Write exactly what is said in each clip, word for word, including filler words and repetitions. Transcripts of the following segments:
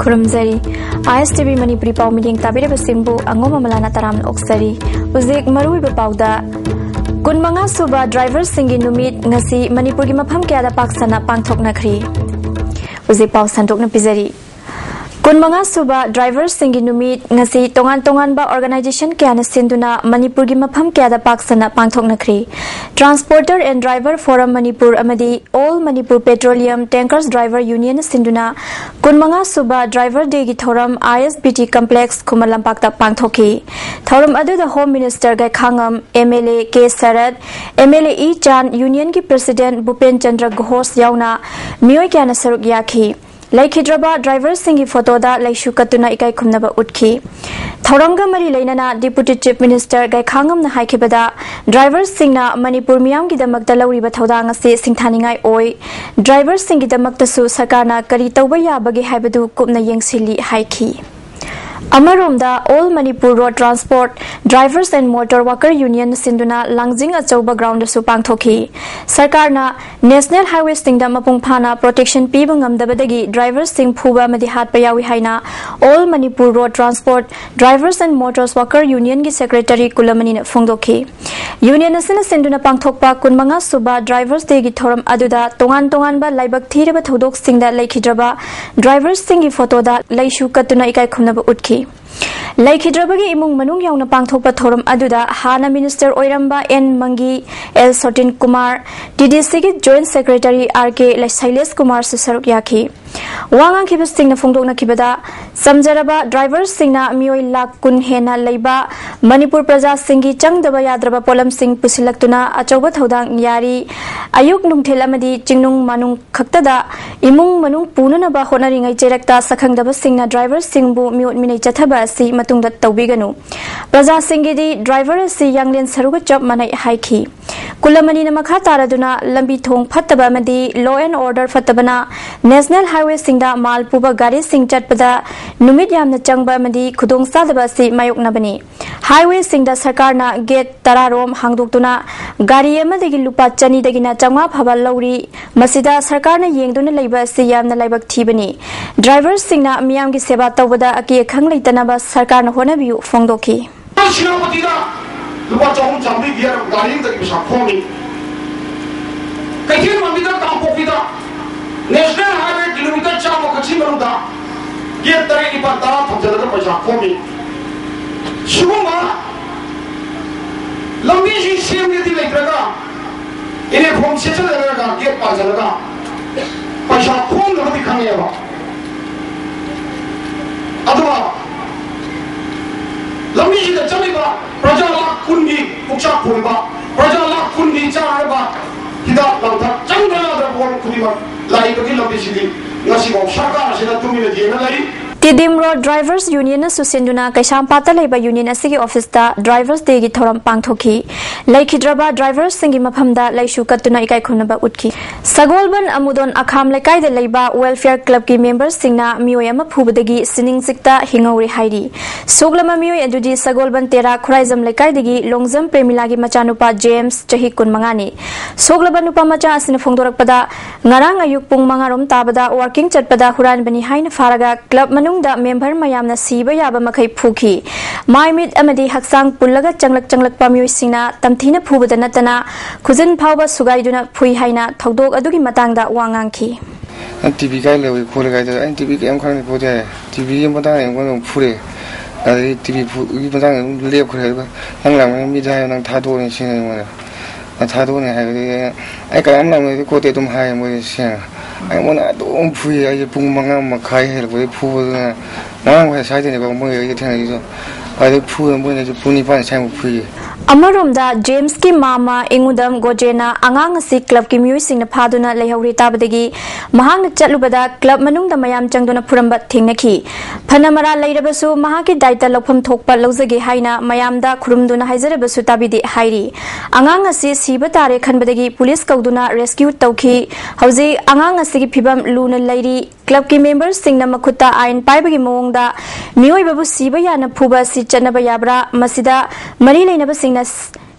ꯈꯨꯔꯨꯝꯖꯔꯤ꯫ ꯑꯥꯏ ꯑꯦꯁ T V Manipuri ꯄꯥꯎ ꯃꯤꯠꯌꯦꯡ ꯇꯥꯕꯤꯔꯤꯕꯁꯤꯡꯕꯨ ꯑꯉꯣꯝ ꯑꯃꯂꯥꯅ ꯇꯔꯥꯝꯅ ꯑꯣꯛꯆꯔꯤ꯫ ꯍꯧꯖꯤꯛ ꯃꯔꯨꯑꯣꯏꯕ ꯄꯥꯎꯗ, ꯀꯨꯟꯃꯉꯥ ꯁꯨꯕ ꯗ꯭ꯔꯥꯏꯚꯔꯁꯤꯡꯒꯤ ꯅꯨꯃꯤꯠ ꯉꯁꯤ ꯃꯅꯤꯄꯨꯔꯒꯤ ꯃꯐꯝ ꯀꯌꯥꯗ ꯄꯥꯛ ꯁꯟꯅ ꯄꯥꯡꯊꯣꯛꯅꯈ꯭ꯔꯤ꯫ ꯍꯧꯖꯤꯛ ꯄꯥꯎ ꯁꯟꯗꯣꯛꯅ ꯄꯤꯖꯔꯤ꯫ ꯀꯨꯟꯃꯉꯥ ꯁꯨꯕ ꯗ꯭ꯔꯥꯏꯚꯔꯁꯤꯡꯒꯤ ꯅꯨꯃꯤꯠ ꯉꯁꯤ ꯇꯣꯉꯥꯟ ꯇꯣꯉꯥꯟꯕ ꯑꯣꯔꯒꯅꯥꯏꯖꯦꯁꯟ ꯀꯌꯥꯅ ꯁꯤꯟꯗꯨꯅ ꯃꯅꯤꯄꯨꯔꯒꯤ ꯃꯐꯝ ꯀꯌꯥꯗ ꯄꯥꯛ ꯁꯟꯅ ꯄꯥꯡꯊꯣꯛꯅꯈ꯭ꯔꯤ꯫ Transporter and Driver Forum Manipur ꯑꯃꯗꯤ All Manipur Petroleum Tankers Driver Union ꯁꯤꯟꯗꯨꯅ ꯀꯨꯟꯃꯉꯥ ꯁꯨꯕ ꯗ꯭ꯔꯥꯏꯚꯔ ꯗꯦꯒꯤ ꯊꯧꯔꯝ I S B T complex Khuman ꯂꯝꯄꯥꯛꯇ ꯄꯥꯡꯊꯣꯛꯈꯤ꯫ ꯊꯧꯔꯝ ꯑꯗꯨꯗ home minister Gaikhangam, M L A K Sarat, M L A E Chan, ꯌꯨꯅꯤꯌꯟꯒꯤ ꯄ꯭ꯔꯦꯁꯤꯗꯦꯟꯠ ꯚꯨꯄꯦꯟ ꯆꯟꯗ꯭ꯔ ꯘꯣꯁ ꯌꯥꯎꯅ ꯃꯤꯑꯣꯏ ꯀꯌꯥꯅ ꯁꯔꯨꯛ ꯌꯥꯈꯤ꯫ ꯂꯩꯈꯤꯗ꯭ꯔꯕ ꯗ꯭ꯔꯥꯏꯚꯔꯁꯤꯡꯒꯤ ꯐꯣꯇꯣꯗ ꯂꯩꯁꯨ ꯀꯠꯇꯨꯅ ꯏꯀꯥꯏ ꯈꯨꯝꯅꯕ ꯎꯠꯈꯤ꯫ ꯊꯧꯔꯝꯒ ꯃꯔꯤ ꯂꯩꯅꯅ ꯗꯤꯄꯨꯇꯤ ꯆꯤꯐ ꯃꯤꯅꯤꯁꯇꯔ ꯒꯥꯏꯈꯥꯉꯝꯅ ꯍꯥꯏꯈꯤꯕꯗ, ꯗ꯭ꯔꯥꯏꯚꯔꯁꯤꯡꯅ ꯃꯅꯤꯄꯨꯔ ꯃꯤꯌꯥꯝꯒꯤꯗꯃꯛꯇ ꯂꯧꯔꯤꯕ ꯊꯧꯗꯥꯡ ꯑꯁꯤ ꯁꯤꯡꯊꯥꯅꯤꯡꯉꯥꯏ ꯑꯣꯏ꯫ ꯗ꯭ꯔꯥꯏꯚꯔꯁꯤꯡꯒꯤꯗꯃꯛꯇꯁꯨ ꯁꯔꯀꯥꯔꯅ ꯀꯔꯤ ꯇꯧꯕ ꯌꯥꯕꯒꯦ ꯍꯥꯏꯕꯗꯨ ꯀꯨꯞꯅ ꯌꯦꯡꯁꯤꯜꯂꯤ ꯍꯥꯏꯈꯤ꯫ ꯑꯃꯔꯣꯝꯗ, All Manipur Road Transport Drivers and Motor Worker Union ꯁꯤꯟꯗꯨꯅ ꯂꯥꯡꯖꯤꯡ ꯑꯆꯧꯕ ꯒ꯭ꯔꯥꯎꯟꯗꯁꯨ ꯄꯥꯡꯊꯣꯛꯈꯤ꯫ ꯁꯔꯀꯥꯔꯅ ꯅꯦꯁꯅꯦꯜ ꯍꯥꯏꯋꯦꯁꯤꯡꯗ ꯃꯄꯨꯡ ꯐꯥꯅ ꯄ꯭ꯔꯣꯇꯦꯛꯁꯟ ꯄꯤꯕ ꯉꯝꯗꯕꯗꯒꯤ ꯗ꯭ꯔꯥꯏꯚꯔꯁꯤꯡ ꯐꯨꯕ ꯑꯃꯗꯤ ꯍꯥꯠꯄ ꯌꯥꯎꯏ ꯍꯥꯏꯅ All Manipur Road Transport Drivers and Motors Worker Unionꯒꯤ ꯁꯦꯀ꯭ꯔꯦꯇꯔꯤ ꯀꯨꯂꯃꯅꯤꯅ ꯐꯣꯡꯗꯣꯛꯈꯤ꯫ ꯌꯨꯅꯤꯌꯟ ꯑꯁꯤꯅ ꯁꯤꯟꯗꯨꯅ ꯄꯥꯡꯊꯣꯛꯄ ꯀꯨꯟꯃꯉꯥ ꯁꯨꯕ ꯗ꯭ꯔꯥꯏꯚꯔꯁ ꯗꯦꯒꯤ ꯊꯧꯔꯝ ꯑꯗꯨꯗ ꯇꯣꯉꯥꯟ ꯇꯣꯉꯥꯟꯕ ꯂꯥꯏꯕꯛ ꯊꯤꯔꯕ ꯊꯧꯗꯣꯛꯁꯤꯡꯗ ꯂꯩꯈꯤꯗ꯭ꯔꯕ ꯗ꯭ꯔꯥꯏꯚꯔꯁꯤꯡꯒꯤ ꯐꯣꯇꯣꯗ ꯂꯩꯁꯨ ꯀꯠꯇꯨꯅ ꯏꯀꯥꯏ ꯈꯨꯝꯅꯕ ꯎꯠꯈꯤ꯫ ꯂꯩꯈꯤꯗ꯭ꯔꯕꯒꯤ ꯏꯃꯨꯡ ꯃꯅꯨꯡ ꯌꯥꯎꯅ ꯄꯥꯡꯊꯣꯛꯄ ꯊꯧꯔꯝ ꯑꯗꯨꯗ ꯍꯥꯟꯅ ꯃꯤꯅꯤꯁꯇꯔ ꯑꯣꯏꯔꯝꯕ N Mangi, L Sotin Kumar, T D ꯁꯤꯒꯤ joint secretary R K Shailesh ꯀꯨꯃꯥꯔꯁꯨ ꯁꯔꯨꯛ ꯌꯥꯈꯤ꯫ ꯋꯥ ꯉꯥꯡꯈꯤꯕꯁꯤꯡꯅ ꯐꯣꯡꯗꯣꯛꯅꯈꯤꯕꯗ, ꯆꯝꯖꯔꯕ ꯗ꯭ꯔꯥꯏꯚꯔꯁꯤꯡꯅ ꯃꯤꯑꯣꯏ ꯂꯥꯈ ꯀꯨꯟ ꯍꯦꯟꯅ ꯂꯩꯕ ꯃꯅꯤꯄꯨꯔ ꯄ꯭ꯔꯖꯥꯁꯤꯡꯒꯤ ꯆꯪꯗꯕ ꯌꯥꯗ꯭ꯔꯕ ꯄꯣꯠꯂꯝꯁꯤꯡ ꯄꯨꯁꯤꯜꯂꯛꯇꯨꯅ ꯑꯆꯧꯕ ꯊꯧꯗꯥꯡ ꯌꯥꯔꯤ꯫ ꯑꯌꯨꯛ, ꯅꯨꯡꯊꯤꯜ ꯑꯃꯗꯤ ꯆꯤꯡꯅꯨꯡ ꯃꯥꯅꯨꯡ ꯈꯛꯇꯗ ꯏꯃꯨꯡ ꯃꯅꯨꯡ ꯄꯨꯅꯅꯕ ꯍꯣꯠꯅꯔꯤꯉꯩ ꯆꯩꯔꯛꯇ ꯁꯛꯈꯪꯗꯕꯁꯤꯡꯅ ꯗ꯭ꯔꯥꯏꯚꯔꯁꯤꯡꯕꯨ ꯃꯤꯑꯣꯠ ꯃꯤꯅꯩ ꯆꯠꯊꯕ ꯑꯁꯤ ꯃꯇꯨꯡꯗ ꯇꯧꯕꯤꯒꯅꯨ꯫ ꯄ꯭ꯔꯖꯥꯁꯤꯡꯒꯤꯗꯤ ꯗ꯭ꯔꯥꯏꯚꯔ ꯑꯁꯤ ꯌꯥꯡꯂꯦꯟ ꯁꯔꯨꯒ ꯆꯞ ꯃꯥꯟꯅꯩ ꯍꯥꯏꯈꯤ꯫ ꯀꯨꯂꯃꯅꯤꯅ ꯃꯈꯥ ꯇꯥꯔꯗꯨꯅ, ꯂꯝꯕꯤ ꯊꯣꯡ ꯐꯠꯇꯕ ꯑꯃꯗꯤ law and order ꯐꯠꯇꯕꯅ national highwayꯁꯤꯡꯗ ꯃꯥꯜ ꯄꯨꯕ ꯒꯥꯔꯤꯁꯤꯡ ꯆꯠꯄꯗ ꯅꯨꯃꯤꯠ ꯌꯥꯝꯅ ꯆꯪꯕ ꯑꯃꯗꯤ ꯈꯨꯗꯣꯡꯆꯥꯗꯕ ꯑꯁꯤ ꯃꯥꯌꯣꯛꯅꯕꯅꯤ꯫ Highwayꯁꯤꯡꯗ ꯁꯔꯀꯥꯔꯅ gate ꯇꯔꯥꯔꯣꯝ ꯍꯥꯡꯗꯣꯛꯇꯨꯅ ꯒꯥꯔꯤ ꯑꯃꯗꯒꯤ ꯂꯨꯄꯥ ꯆꯅꯤꯗꯒꯤꯅ ꯆꯥꯝꯃꯉꯥ ꯐꯥꯎꯕ ꯂꯧꯔꯤ꯫ ꯃꯁꯤꯗ ꯁꯔꯀꯥꯔꯅ ꯌꯦꯡꯗꯨꯅ ꯂꯩꯕ ꯑꯁꯤ ꯌꯥꯝꯅ ꯂꯥꯏꯕꯛ ꯊꯤꯕꯅꯤ꯫ ꯗ꯭ꯔꯥꯏꯚꯔꯁꯤꯡꯅ ꯃꯤꯌꯥꯝꯒꯤ ꯁꯦꯕꯥ ꯇꯧꯕꯗ ꯑꯀꯤ ꯑꯈꯪ ꯂꯩꯇꯅꯕ ꯁꯔꯀꯥꯔꯅ ꯍꯣꯠꯅꯕꯤꯌꯨ ꯐꯣꯡꯗꯣꯛꯈꯤ꯫ ꯁꯦꯅꯥꯄꯇꯤꯗ ꯂꯨꯄꯥ ꯆꯍꯨꯝ ꯆꯥꯝꯃꯔꯤ ꯕꯤꯌꯔ ꯒꯥꯔꯤ ꯑꯃꯗꯒꯤ ꯄꯩꯁꯥ ꯈꯣꯝꯃꯤ꯫ ꯀꯩꯊꯦꯜ ꯃꯟꯕꯤꯗ, ꯀꯥꯡꯄꯣꯛꯄꯤꯗ national highway kilometre ꯆꯥꯝꯃ ꯈꯛꯁꯤ ꯃꯅꯨꯡꯗ gate ꯇꯔꯦꯠ, ꯅꯤꯄꯥꯜ, ꯇꯔꯥ ꯊꯝꯖꯤꯜꯂꯒ ꯄꯩꯁꯥ ꯈꯣꯝꯃꯤ꯫ ꯁꯤꯒꯨꯝꯕ ꯂꯝꯕꯤꯁꯤ ꯁꯦꯝꯒꯦꯗꯤ ꯂꯩꯇ꯭ꯔꯒ uniform ꯁꯦꯠꯆꯜꯂꯒ gate ꯄꯥꯟꯁꯤꯜꯂꯒ ꯄꯩꯁꯥ ꯈꯣꯝꯅꯕꯗꯤ ꯈꯪꯉꯦꯕ꯫ ꯑꯗꯨꯒ ꯂꯝꯕꯤꯁꯤꯗ ꯆꯠꯂꯤꯕ ꯄ꯭ꯔꯖꯥ ꯂꯥꯈ ꯀꯨꯟꯒꯤ ꯄꯨꯛꯆꯥꯛ ꯐꯣꯏꯕ, ꯄ꯭ꯔꯖꯥ ꯂꯥꯈ ꯀꯨꯟꯒꯤ ꯆꯥꯅꯅꯕ ꯍꯤꯗꯥꯛ ꯂꯥꯡꯊꯛ ꯆꯪꯗ ꯌꯥꯗ꯭ꯔꯕ ꯄꯣꯠ ꯈꯨꯗꯤꯡꯃꯛ ꯂꯥꯛꯏꯕꯒꯤ ꯂꯝꯕꯤꯁꯤꯗꯤ ꯉꯁꯤꯐꯥꯎ ꯁꯔꯀꯥꯔ ꯑꯁꯤꯅ ꯇꯨꯃꯤꯟꯅ ꯌꯦꯡꯅ ꯂꯩ꯫ ꯇꯤꯗꯤꯝ ꯔꯣꯗ ꯗ꯭ꯔꯥꯏꯚꯔꯁ ꯌꯨꯅꯤꯌꯟꯅ ꯁꯨꯁꯤꯟꯗꯨꯅ ꯀꯩꯁꯥꯝꯄꯥꯠꯇ ꯂꯩꯕ ꯌꯨꯅꯤꯌꯟ ꯑꯁꯤꯒꯤ ꯑꯣꯐꯤꯁꯇ ꯗ꯭ꯔꯥꯏꯚꯔꯁ ꯗꯦꯒꯤ ꯊꯧꯔꯝ ꯄꯥꯡꯊꯣꯛꯈꯤ꯫ ꯂꯩꯈꯤꯗ꯭ꯔꯕ ꯗ꯭ꯔꯥꯏꯚꯔꯁꯤꯡꯒꯤ ꯃꯐꯝꯗ ꯂꯩꯁꯨ ꯀꯠꯇꯨꯅ ꯏꯀꯥꯏ ꯈꯨꯝꯅꯕ ꯎꯠꯈꯤ꯫ ꯁꯒꯣꯜꯕꯟ ꯑꯃꯨꯗꯣꯟ ꯑꯈꯥꯝ ꯂꯩꯀꯥꯏꯗ ꯂꯩꯕ welfare clubꯀꯤ memberꯁꯤꯡꯅ ꯃꯤꯑꯣꯏ ꯑꯃ ꯐꯨꯕꯗꯒꯤ ꯁꯤꯅꯤꯡ ꯆꯤꯛꯇ ꯍꯤꯡꯍꯧꯔꯦ ꯍꯥꯏꯔꯤ꯫ ꯁꯣꯛꯂꯕ ꯃꯤꯑꯣꯏ ꯑꯗꯨꯗꯤ ꯁꯒꯣꯜꯕꯟ ꯇꯦꯔꯥ ꯈꯨꯔꯥꯏꯖꯝ ꯂꯩꯀꯥꯏꯗꯒꯤ ꯂꯣꯡꯖꯝ ꯄ꯭ꯔꯦꯃꯤꯂꯥꯒꯤ ꯃꯆꯥꯅꯨꯄꯥ ꯖꯦꯝꯁ, ꯆꯍꯤ ꯀꯨꯟꯃꯉꯥꯅꯤ꯫ ꯁꯣꯛꯂꯕ ꯅꯨꯄꯥ ꯃꯆꯥ ꯑꯁꯤꯅ ꯐꯣꯡꯗꯣꯔꯛꯄꯗ, ꯉꯔꯥꯡ ꯑꯌꯨꯛ ꯄꯨꯡ ꯃꯉꯥ ꯔꯣꯝ ꯇꯥꯕꯗ working ꯆꯠꯄꯗ ꯍꯨꯔꯥꯟꯕꯅꯤ ꯍꯥꯏꯅ ꯐꯥꯔꯒ club ꯃꯅꯨꯡꯗ member ꯃꯌꯥꯝꯅ ꯁꯤꯕ ꯌꯥꯕ ꯃꯈꯩ ꯐꯨꯈꯤ꯫ ꯃꯥꯏ ꯃꯤꯠ ꯑꯃꯗꯤ ꯍꯛꯆꯥꯡ ꯄꯨꯜꯂꯒ ꯆꯪꯂꯛ ꯆꯪꯂꯛꯄ ꯃꯤꯑꯣꯏꯁꯤꯡꯅ ꯇꯝꯊꯤꯅ ꯐꯨꯕꯗ ꯅꯠꯇꯅ ꯈꯨꯖꯤꯟ ꯐꯥꯎꯕ ꯁꯨꯒꯥꯏꯗꯨꯅ ꯐꯨꯏ ꯍꯥꯏꯅ ꯊꯧꯗꯣꯛ ꯑꯗꯨꯒꯤ ꯃꯇꯥꯡꯗ ꯋꯥ ꯉꯥꯡꯈꯤ꯫ "ꯅꯪ ꯇꯤ ꯚꯤ ꯀꯥꯏ ꯂꯧꯏ ꯈꯣꯠꯂꯤ ꯀꯥꯏꯗ?" "ꯑꯩꯅ ꯇꯤ ꯚꯤ ꯀꯩꯝ ꯈꯪꯗꯦ ꯈꯣꯠꯇꯦ" ꯍꯥꯏ꯫ ꯇꯤ ꯚꯤꯒꯤ ꯃꯇꯥꯡꯗ ꯑꯩꯉꯣꯟꯗ ꯑꯃꯨꯛ ꯐꯨꯔꯦ꯫ ꯑꯗꯩ ꯇꯤ ꯚꯤ ꯐꯨꯒꯤ ꯃꯇꯥꯡꯗ ꯑꯗꯨꯝ ꯂꯦꯞꯈ꯭ꯔꯦ꯫ ꯑꯗꯨꯒ "ꯅꯪ ꯂꯥꯡꯕ ꯃꯤꯗ ꯍꯥꯏꯌꯣ, ꯅꯪ ꯊꯥꯗꯣꯛꯑꯅꯤ" ꯁꯤꯅꯤ ꯑꯩꯉꯣꯟꯗ꯫ ꯊꯥꯗꯣꯛꯅꯤ ꯍꯥꯏꯕꯗꯤ ꯑꯩ ꯀꯔꯝ ꯂꯥꯛꯅꯗꯤ ꯈꯣꯠꯇꯦ ꯑꯗꯨꯝ ꯍꯥꯏꯌꯦ ꯃꯣꯏꯁꯦ ꯁꯦꯡꯅ꯫ ꯑꯩꯉꯣꯟꯗ ꯑꯗꯨꯝ ꯐꯨꯏ꯫ ꯑꯩꯁꯦ ꯄꯨꯡ ꯃꯉꯥ ꯃꯈꯥꯏ ꯍꯦꯜꯂꯛꯄꯗꯒꯤ ꯐꯨꯕꯗꯨꯅ ꯉꯔꯥꯡ ꯍꯣꯏ ꯁ꯭ꯋꯥꯏꯗꯅꯦꯕ ꯃꯣꯏ ꯑꯩꯒ ꯊꯦꯡꯅꯔꯤꯗꯣ꯫ ꯑꯗꯩ ꯐꯨꯗꯅ ꯃꯣꯏꯅꯁꯨ ꯄꯨꯡ ꯅꯤꯄꯥꯟ ꯁ꯭ꯋꯥꯏꯃꯨꯛ ꯐꯨꯏꯌꯦ꯫ ꯑꯃꯔꯣꯝꯗ ꯖꯦꯝꯁꯀꯤ ꯃꯥꯃ ꯏꯉꯨꯗꯝ ꯒꯣꯖꯦꯅ ꯑꯉꯥꯡ ꯑꯁꯤ ꯀ꯭ꯂꯕꯀꯤ ꯃꯤꯑꯣꯏꯁꯤꯡꯅ ꯐꯥꯗꯨꯅ ꯂꯩꯍꯧꯔꯦ ꯇꯥꯕꯗꯒꯤ ꯃꯍꯥꯛꯅ ꯆꯠꯂꯨꯕꯗ ꯀ꯭ꯂꯕ ꯃꯅꯨꯡꯗ ꯃꯌꯥꯝ ꯆꯪꯗꯨꯅ ꯐꯨꯔꯝꯕ ꯊꯦꯡꯅꯈꯤ꯫ ꯐꯅ ꯃꯔꯥꯜ ꯂꯩꯔꯕꯁꯨ ꯃꯍꯥꯛꯀꯤ ꯗꯥꯏꯇ ꯂꯧꯐꯝ ꯊꯣꯛꯄ ꯂꯧꯖꯒꯦ ꯍꯥꯏꯅ ꯃꯌꯥꯝꯗ ꯈꯨꯔꯨꯝꯗꯨꯅ ꯍꯥꯏꯖꯔꯕꯁꯨ ꯇꯥꯕꯤꯗꯦ ꯍꯥꯏꯔꯤ꯫ ꯑꯉꯥꯡ ꯑꯁꯤ ꯁꯤꯕ ꯇꯥꯔꯦ ꯈꯟꯕꯗꯒꯤ ꯄꯨꯂꯤꯁ ꯀꯧꯗꯨꯅ ꯔꯦꯁꯀ꯭ꯌꯨ ꯇꯧꯈꯤ꯫ ꯍꯧꯖꯤꯛ ꯑꯉꯥꯡ ꯑꯁꯤꯒꯤ ꯐꯤꯕꯝ ꯂꯨꯅ ꯂꯩꯔꯤ꯫ ꯀ꯭ꯂꯕꯀꯤ ꯃꯦꯝꯕꯔꯁꯤꯡꯅ ꯃꯈꯨꯠꯇ ꯑꯥꯏꯟ ꯄꯥꯏꯕꯒꯤ ꯃꯑꯣꯡꯗ ꯃꯤꯑꯣꯏꯕꯕꯨ ꯁꯤꯕ ꯌꯥꯅ ꯐꯨꯕ ꯑꯁꯤ ꯆꯠꯅꯕ ꯌꯥꯕ꯭ꯔꯥ? ꯃꯁꯤꯗ ꯃꯔꯤ ꯂꯩꯅꯕꯁꯤꯡꯅ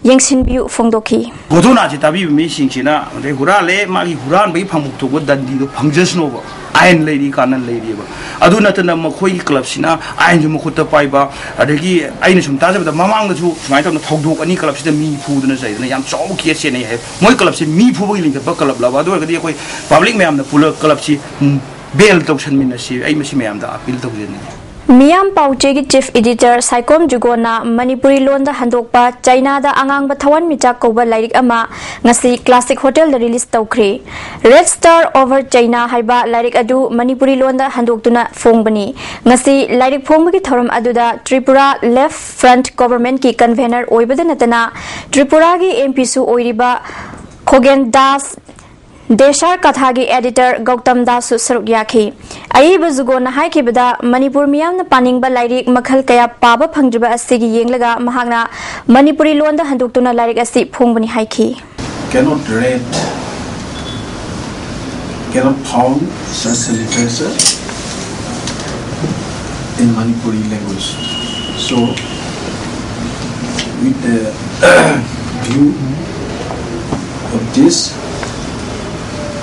ꯌꯦꯡꯁꯤꯟꯕꯤꯌꯨ ꯐꯣꯡꯗꯣꯛꯈꯤ꯫ ꯘꯣꯇꯣꯅꯥꯁꯤ ꯇꯥꯕꯤꯕ ꯃꯤꯁꯤꯡꯁꯤꯅ ꯑꯗꯩ ꯍꯨꯔꯥꯜꯂꯦ, ꯃꯥꯒꯤ ꯍꯨꯔꯥꯟꯕꯒꯤ ꯐꯪꯐꯝ ꯊꯣꯛꯄ ꯗꯟꯗꯤꯗꯣ ꯐꯪꯖꯁꯅꯣꯕ꯫ ꯑꯥꯏꯟ ꯂꯩꯔꯤ ꯀꯥꯟꯅ ꯂꯩꯔꯤꯑꯕ꯫ ꯑꯗꯨ ꯅꯠꯇꯅ ꯃꯈꯣꯏꯒꯤ ꯀ꯭ꯂꯕꯁꯤꯅ ꯑꯥꯏꯟꯁꯨ ꯃꯈꯨꯠꯇ ꯄꯥꯏꯕ, ꯑꯗꯒꯤ ꯑꯩꯅ ꯁꯨꯝ ꯇꯥꯖꯕꯗ ꯃꯃꯥꯡꯗꯁꯨ ꯁꯨꯃꯥꯏꯅ ꯇꯧꯗꯅ ꯊꯧꯗꯣꯛ ꯑꯅꯤ ꯀ꯭ꯂꯕꯁꯤꯗ ꯃꯤ ꯐꯨꯗꯅ ꯆꯩꯗꯅ ꯌꯥꯝ ꯆꯥꯎꯕ ꯀꯦꯁ ꯆꯦꯟꯅꯩ ꯍꯥꯏ꯫ ꯃꯣꯏ ꯀ꯭ꯂꯕꯁꯤ ꯃꯤ ꯐꯨꯕꯒꯤ ꯂꯤꯡꯈꯠꯄ ꯀ꯭ꯂꯕꯂꯕ? ꯑꯗꯨ ꯑꯣꯏꯔꯒꯗꯤ ꯑꯩꯈꯣꯏ ꯄꯕ꯭ꯂꯤꯛ ꯃꯌꯥꯝꯅ ꯄꯨꯜꯂꯒ ꯀ꯭ꯂꯕꯁꯤ, ꯎꯝ, ꯕꯦꯟ ꯇꯧꯁꯟꯃꯤꯟꯅꯁꯤ꯫ ꯑꯩ ꯃꯁꯤ ꯃꯌꯥꯝꯗ ꯑꯄꯤꯜ ꯇꯧꯖꯅꯤꯡꯉꯤ꯫ ꯃꯤꯌꯥꯝ ꯄꯥꯎꯆꯦꯒꯤ ꯆꯤꯐ ꯏꯗꯤꯇꯔ ꯁꯥꯏꯀꯣꯝ ꯖꯨꯒꯣꯅ ꯃꯅꯤꯄꯨꯔꯤ ꯂꯣꯟꯗ ꯍꯟꯗꯣꯛꯄ ꯆꯩꯅꯥꯗ ꯑꯉꯥꯡꯕ ꯊꯋꯥꯟꯃꯤꯆꯥꯛ ꯀꯧꯕ ꯂꯥꯏꯔꯤꯛ ꯑꯃ ꯉꯁꯤ ꯀ꯭ꯂꯥꯁꯤꯛ ꯍꯣꯇꯦꯜꯗ ꯔꯤꯂꯤꯖ ꯇꯧꯈ꯭ꯔꯦ꯫ ꯔꯦꯗ ꯁ꯭ꯇꯥꯔ ꯑꯣꯚꯔ ꯆꯩꯅꯥ ꯍꯥꯏꯕ ꯂꯥꯏꯔꯤꯛ ꯑꯗꯨ ꯃꯅꯤꯄꯨꯔꯤ ꯂꯣꯟꯗ ꯍꯟꯗꯣꯛꯇꯨꯅ ꯐꯣꯡꯕꯅꯤ꯫ ꯉꯁꯤ ꯂꯥꯏꯔꯤꯛ ꯐꯣꯡꯕꯒꯤ ꯊꯧꯔꯝ ꯑꯗꯨꯗ ꯇ꯭ꯔꯤꯄꯨꯔꯥ ꯂꯦꯐ ꯐ꯭ꯔꯟꯠ ꯒꯣꯚꯔꯟꯃꯦꯟꯠꯀꯤ ꯀꯟꯚꯦꯅꯔ ꯑꯣꯏꯕꯗ ꯅꯠꯇꯅ ꯇ꯭ꯔꯤꯄꯨꯔꯥꯒꯤ ꯑꯦꯝ ꯄꯤꯁꯨ ꯑꯣꯏꯔꯤꯕ ꯈꯣꯒꯦꯟ ꯗꯥꯁ, ꯗꯦꯁꯥꯔ ꯀꯊꯥꯒꯤ ꯑꯦꯗꯤꯇꯔ ꯒꯧꯇꯝ ꯗꯥꯁꯁꯨ ꯁꯔꯨꯛ ꯌꯥꯈꯤ꯫ ꯑꯏꯕ ꯖꯨꯒꯣꯅ ꯍꯥꯏꯈꯤꯕꯗ, ꯃꯅꯤꯄꯨꯔ ꯃꯤꯌꯥꯝꯅ ꯄꯥꯅꯤꯡꯕ ꯂꯥꯏꯔꯤꯛ ꯃꯈꯜ ꯀꯌꯥ ꯄꯥꯕ ꯐꯪꯗ꯭ꯔꯤꯕ ꯑꯁꯤꯒꯤ ꯌꯦꯡꯂꯒ ꯃꯍꯥꯛꯅ ꯃꯅꯤꯄꯨꯔꯤ ꯂꯣꯟꯗ ꯍꯟꯗꯣꯛꯇꯨꯅ ꯂꯥꯏꯔꯤꯛ ꯑꯁꯤ ꯐꯣꯡꯕꯅꯤ ꯍꯥꯏꯈꯤ꯫ Cannot read, cannot found such literature in Manipuri language. So, with the view of this,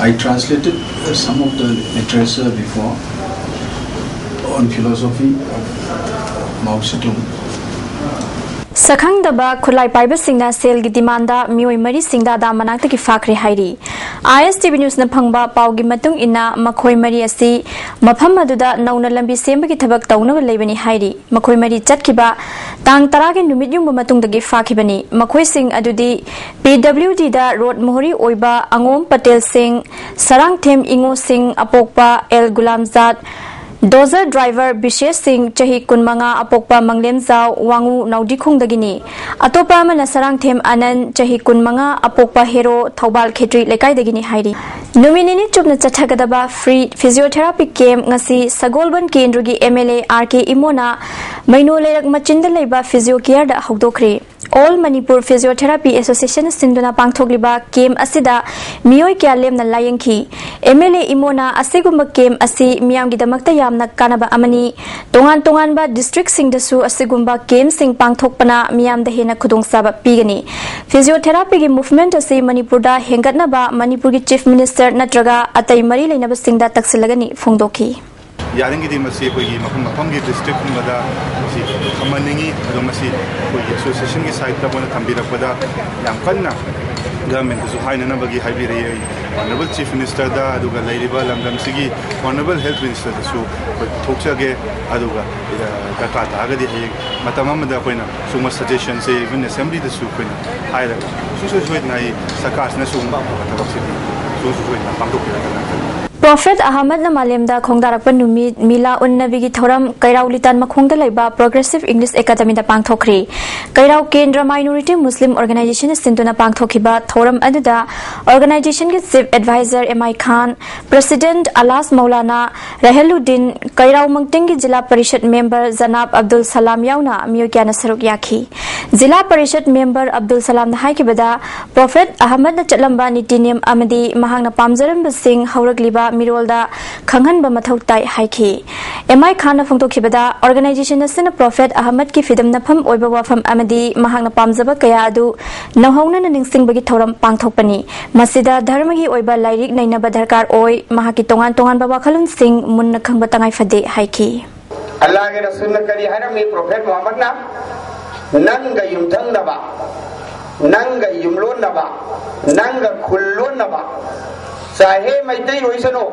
I translated uh, some of the literature before on philosophy of Mao Zedong. ꯁꯛꯈꯪꯗꯕ ꯈꯨꯠꯂꯥꯏ ꯄꯥꯏꯕꯁꯤꯡꯅ ꯁꯦꯜꯒꯤ ꯗꯤꯃꯥꯟꯗ ꯃꯤꯑꯣꯏ ꯃꯔꯤꯁꯤꯡꯗ ꯑꯗꯥ ꯃꯅꯥꯛꯇꯒꯤ ꯐꯥꯈ꯭ꯔꯦ ꯍꯥꯏꯔꯤ꯫ ISTV Newsꯅ ꯐꯪꯕ ꯄꯥꯎꯒꯤ ꯃꯇꯨꯡ ꯏꯟꯅ, ꯃꯈꯣꯏ ꯃꯔꯤ ꯑꯁꯤ ꯃꯐꯝ ꯑꯗꯨꯗ ꯅꯧꯅ ꯂꯝꯕꯤ ꯁꯦꯝꯕꯒꯤ ꯊꯕꯛ ꯇꯧꯅꯕ ꯂꯩꯕꯅꯤ ꯍꯥꯏꯔꯤ꯫ ꯃꯈꯣꯏ ꯃꯔꯤ ꯆꯠꯈꯤꯕ ꯇꯥꯡ ꯇꯔꯥꯒꯤ ꯅꯨꯃꯤꯠ ꯌꯨꯡꯕ ꯃꯇꯨꯡꯗꯒꯤ ꯐꯥꯈꯤꯕꯅꯤ꯫ ꯃꯈꯣꯏꯁꯤꯡ ꯑꯗꯨꯗꯤ PWDꯗ ꯔꯣꯗ ꯃꯣꯍꯣꯔꯤ ꯑꯣꯏꯕ ꯑꯉꯣꯝ ꯄꯇꯦꯜ ꯁꯤꯡ, ꯁꯔꯥꯡꯊꯦꯝ ꯏꯉꯣ ꯁꯤꯡ, ꯑꯄꯣꯛꯄ ꯑꯦꯜ ꯒꯨꯂꯥꯝꯖꯥꯠ, ꯗꯣꯖꯔ ꯗ꯭ꯔꯥꯏꯚꯔ ꯕꯤꯁꯦꯁ ꯁꯤꯡ, ꯆꯍꯤ ꯀꯨꯟꯃꯉꯥ, ꯑꯄꯣꯛꯄ ꯃꯪꯂꯦꯝꯖꯥꯎ ꯋꯥꯉꯨ ꯅꯥꯎꯗꯤꯈꯣꯡꯗꯒꯤꯅꯤ꯫ ꯑꯇꯣꯞꯄ ꯑꯃꯅ ꯁꯔꯥꯡꯊꯦꯝ ꯑꯅꯟ, ꯆꯍꯤ ꯀꯨꯟꯃꯉꯥ, ꯑꯄꯣꯛꯄ ꯍꯦꯔꯣ ꯊꯧꯕꯥꯜ ꯈꯦꯇ꯭ꯔꯤ ꯂꯩꯀꯥꯏꯗꯒꯤꯅꯤ ꯍꯥꯏꯔꯤ꯫ ꯅꯨꯃꯤꯠ ꯅꯤꯅꯤ ꯆꯨꯞꯅ ꯆꯠꯊꯒꯗꯕ free physiotherapy camp ꯉꯁꯤ ꯁꯒꯣꯜꯕꯟ ꯀꯦꯟꯗ꯭ꯔꯒꯤ MLA RK ꯏꯃꯣꯅ ꯃꯩꯅꯣ ꯂꯩꯔꯛ ꯃꯆꯤꯟꯗ ꯂꯩꯕ Physio Careꯗ ꯍꯧꯗꯣꯛꯈ꯭ꯔꯦ꯫ All Manipur Physiotherapy Association ꯁꯤꯟꯗꯨꯅ ꯄꯥꯡꯊꯣꯛꯂꯤꯕ camp ꯑꯁꯤꯗ ꯃꯤꯑꯣꯏ ꯀꯌꯥ ꯂꯦꯝꯅ ꯂꯥꯌꯦꯡꯈꯤ꯫ MLA ꯏꯃꯣꯅ ꯑꯁꯤꯒꯨꯝꯕ camp ꯑꯁꯤ ꯃꯤꯌꯥꯝꯒꯤꯗꯃꯛꯇ ꯌꯥꯝꯅ ꯀꯥꯟꯅꯕ ꯑꯃꯅꯤ꯫ ꯇꯣꯉꯥꯟ ꯇꯣꯉꯥꯟꯕ districtꯁꯤꯡꯗꯁꯨ ꯑꯁꯤꯒꯨꯝꯕ campꯁꯤꯡ ꯄꯥꯡꯊꯣꯛꯄꯅ ꯃꯤꯌꯥꯝꯗ ꯍꯦꯟꯅ ꯈꯨꯗꯣꯡꯆꯥꯕ ꯄꯤꯒꯅꯤ꯫ Physiotherapyꯒꯤ movement ꯑꯁꯤ ꯃꯅꯤꯄꯨꯔꯗ ꯍꯦꯟꯒꯠꯅꯕ ꯃꯅꯤꯄꯨꯔꯒꯤ Chief Minister ꯅꯠꯇ꯭ꯔꯒ ꯑꯇꯩ ꯃꯔꯤ ꯂꯩꯅꯕꯁꯤꯡꯗ ꯇꯛꯁꯤꯜꯂꯒꯅꯤ ꯐꯣꯡꯗꯣꯛꯈꯤ꯫ ꯌꯥꯔꯤꯉꯩꯗꯤ ꯃꯁꯤ ꯑꯩꯈꯣꯏꯒꯤ ꯃꯐꯝ ꯃꯐꯝꯒꯤ districtꯀꯨꯝꯕꯗ ꯃꯁꯤ ꯊꯝꯍꯟꯅꯤꯡꯉꯤ꯫ ꯑꯗꯣ ꯃꯁꯤ ꯑꯩꯈꯣꯏꯒꯤ associationꯒꯤ sideꯇ ꯃꯣꯏꯅ ꯊꯝꯕꯤꯔꯛꯄꯗ ꯌꯥꯝ ꯀꯟꯅ governmentꯇꯁꯨ ꯍꯥꯏꯅꯅꯕꯒꯤ ꯍꯥꯏꯕꯤꯔꯛꯏ ꯑꯩ Honourable Chief Ministerꯗ, ꯑꯗꯨꯒ ꯂꯩꯔꯤꯕ ꯂꯝꯗꯝꯁꯤꯒꯤ Honourable Health Ministerꯗꯁꯨ ꯑꯩꯈꯣꯏ ꯄꯨꯊꯣꯛꯆꯒꯦ꯫ ꯑꯗꯨꯒ, ꯑ, ꯗꯔꯀꯥꯔ ꯇꯥꯔꯒꯗꯤ ꯍꯌꯦꯡ ꯃꯇꯝ ꯑꯃꯗ ꯑꯩꯈꯣꯏꯅ ꯁꯤꯒꯨꯝꯕ suggestionꯁꯦ even assemblyꯗꯁꯨ ꯑꯩꯈꯣꯏꯅ ꯍꯥꯏꯔꯒ ꯁꯨꯡꯁꯣꯏ ꯁꯣꯏꯗꯅ ꯑꯩ ꯁꯔꯀꯥꯔꯁꯤꯅ ꯁꯤꯒꯨꯝꯕ ꯑꯐꯕ ꯊꯕꯛꯁꯤꯗꯤ ꯁꯨꯡꯁꯣꯏ ꯁꯣꯏꯗꯅ ꯄꯥꯡꯊꯣꯛꯄꯤꯔꯛꯀꯅꯤ ꯈꯜꯂꯤ꯫ Prophet ꯑꯍꯃꯗꯅ ꯃꯥꯂꯦꯝꯗ ꯈꯣꯡꯗꯥꯔꯛꯄ ꯅꯨꯃꯤꯠ ꯃꯤꯂꯥ ꯎꯟ ꯅꯕꯤꯒꯤ ꯊꯧꯔꯝ ꯀꯩꯔꯥꯎ ꯂꯤꯇꯥꯟ ꯃꯈꯣꯡꯗ ꯂꯩꯕ Progressive English Academyꯗ ꯄꯥꯡꯊꯣꯛꯈ꯭ꯔꯦ꯫ ꯀꯩꯔꯥꯎ ꯀꯦꯟꯗ꯭ꯔ Minority Muslim Organization ꯁꯤꯟꯗꯨꯅ ꯄꯥꯡꯊꯣꯛꯈꯤꯕ ꯊꯧꯔꯝ ꯑꯗꯨꯗ organizationꯒꯤ Chief Advisor M I Khan, President Alas Maulana, ꯔꯍꯦꯂꯨꯗꯤꯟ, ꯀꯩꯔꯥꯎ ꯃꯪꯇꯤꯡꯒꯤ zila parishad member ꯖꯅꯥꯕ Abdul ꯁꯂꯥꯝ ꯌꯥꯎꯅ ꯃꯤꯑꯣꯏ ꯀꯌꯥꯅ ꯁꯔꯨꯛ ꯌꯥꯈꯤ꯫ ꯖꯤꯂꯥ ꯄꯔꯤꯁꯠ member ꯑꯕꯗꯨꯜ ꯁꯂꯥꯝꯅ ꯍꯥꯏꯈꯤꯕꯗ, Prophet ꯑꯍꯃꯗꯅ ꯆꯠꯂꯝꯕ ꯅꯤꯇꯤ ꯅꯤꯌꯝ ꯑꯃꯗꯤ ꯃꯍꯥꯛꯅ ꯄꯥꯝꯖꯔꯝꯕꯁꯤꯡ ꯍꯧꯔꯛꯂꯤꯕ ꯃꯤꯔꯣꯜꯗ ꯈꯪꯍꯟꯕ ꯃꯊꯧ ꯇꯥꯏ ꯍꯥꯏꯈꯤ꯫ M I Khanꯅ ꯐꯣꯡꯗꯣꯛꯈꯤꯕꯗ, organization ꯑꯁꯤꯅ Prophet ꯑꯍꯃꯗꯀꯤ ꯐꯤꯗꯝ ꯅꯐꯝ ꯑꯣꯏꯕ ꯋꯥꯐꯝ ꯑꯃꯗꯤ ꯃꯍꯥꯛꯅ ꯄꯥꯝꯖꯕ ꯀꯌꯥ ꯑꯗꯨ ꯅꯧꯍꯧꯅꯅ ꯅꯤꯡꯁꯤꯡꯕꯒꯤ ꯊꯧꯔꯝ ꯄꯥꯡꯊꯣꯛꯄꯅꯤ꯫ ꯃꯁꯤꯗ ꯙꯔꯃꯒꯤ ꯑꯣꯏꯕ ꯂꯥꯏꯔꯤꯛ ꯅꯩꯅꯕ ꯗꯔꯀꯥꯔ ꯑꯣꯏ, ꯃꯍꯥꯛꯀꯤ ꯇꯣꯉꯥꯟ ꯇꯣꯉꯥꯟꯕ ꯋꯥꯈꯜꯂꯣꯟꯁꯤꯡ ꯃꯨꯟꯅ ꯈꯪꯕ ꯇꯉꯥꯏ ꯐꯗꯦ ꯍꯥꯏꯈꯤ꯫ ꯑꯜꯂꯥꯍꯒꯤ ꯔꯁꯨꯜꯅ ꯀꯔꯤ ꯍꯥꯏꯔꯝꯃꯤ? ꯄ꯭ꯔꯣꯐꯦꯠ ꯃꯨꯍꯝꯃꯗꯅ ꯅꯪꯒ ꯌꯨꯝꯊꯪꯅꯕ, ꯅꯪꯒ ꯌꯨꯝꯂꯣꯟꯅꯕ, ꯅꯪꯒ ꯈꯨꯜꯂꯣꯟꯅꯕ, ꯆꯥꯍꯦ ꯃꯩꯇꯩ ꯑꯣꯏꯁꯅꯨ,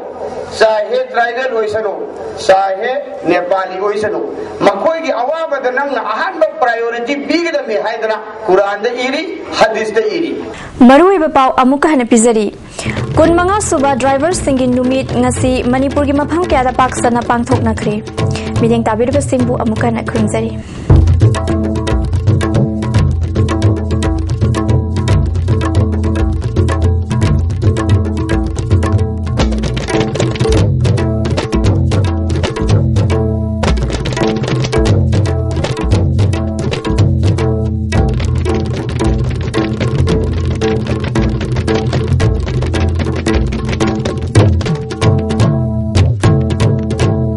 ꯆꯥꯍꯦ ꯇ꯭ꯔꯥꯏꯕꯦꯜ ꯑꯣꯏꯁꯅꯨ, ꯆꯥꯍꯦ ꯅꯦꯄꯥꯂꯤ ꯑꯣꯏꯁꯅꯨ, ꯃꯈꯣꯏꯒꯤ ꯑꯋꯥꯕꯗ ꯅꯪꯅ ꯑꯍꯥꯟꯕ ꯄ꯭ꯔꯥꯏꯌꯣꯔꯤꯇꯤ ꯄꯤꯒꯗꯕꯅꯤ ꯍꯥꯏꯗꯅ ꯀꯨꯔꯥꯟꯗ ꯏꯔꯤ, ꯍꯗꯤꯁꯇ ꯏꯔꯤ꯫ ꯃꯔꯨꯑꯣꯏꯕ ꯄꯥꯎ ꯑꯃꯨꯛꯀ ꯍꯟꯅ ꯄꯤꯖꯔꯤ꯫ ꯀꯨꯟꯃꯉꯥ ꯁꯨꯕ ꯗ꯭ꯔꯥꯏꯚꯔꯁꯤꯡꯒꯤ ꯅꯨꯃꯤꯠ ꯉꯁꯤ ꯃꯅꯤꯄꯨꯔꯒꯤ ꯃꯐꯝ ꯀꯌꯥꯗ ꯄꯥꯛ ꯁꯟꯅ ꯄꯥꯡꯊꯣꯛꯅꯈ꯭ꯔꯦ꯫ ꯃꯤꯠꯌꯦꯡ ꯇꯥꯕꯤꯔꯤꯕꯁꯤꯡꯕꯨ ꯑꯃꯨꯛꯀ ꯍꯟꯅ ꯈꯨꯔꯨꯝꯖꯔꯤ꯫